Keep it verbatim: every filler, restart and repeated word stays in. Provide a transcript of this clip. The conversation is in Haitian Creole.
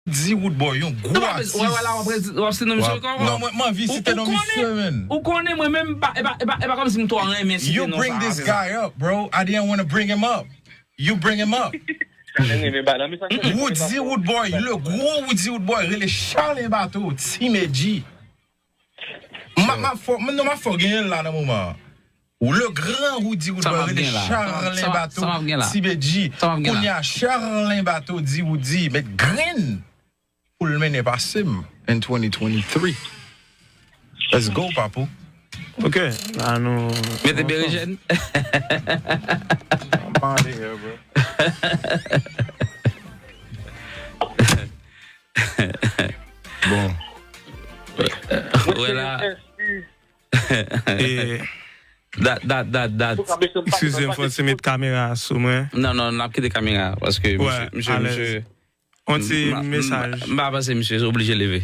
Di Roodboy, yon gwo atis. Wè, wè, la, w ap rezi-, w ap site non misye ankò? Non, mwen, mwen anvi site non misye, man. Ou konnen mwen menm, e pa, e pa, e pa, e pa kòmsi m twò renmen site non sa. You bring this guy up, bro. I didn't want to bring him up. You bring him up. Roody Roodboy, le gros Roody Roodboy, rele Charlin Bato, Team Edgy. M ap, m ap fè, m, non, m ap fè w genyen l la nan moman an. Ou le gran Roody Roodboy, rele Charlin Bato, Team Edgy. Kounye a, Charlin Bato di Roody, met grenn pou l mennen pase m in twenty twenty-three. Let's go, papou. Ok, la nou. Mete berejèn. I'm out of here, bro. Bon. Wè la. E, dat, dat, dat, dat. Eskize m, fò n se met kamera sou mwen. Non, non, n ap kite kamera, paske misye, misye, misye. On ti mesaj. M pa panse misye oblije leve.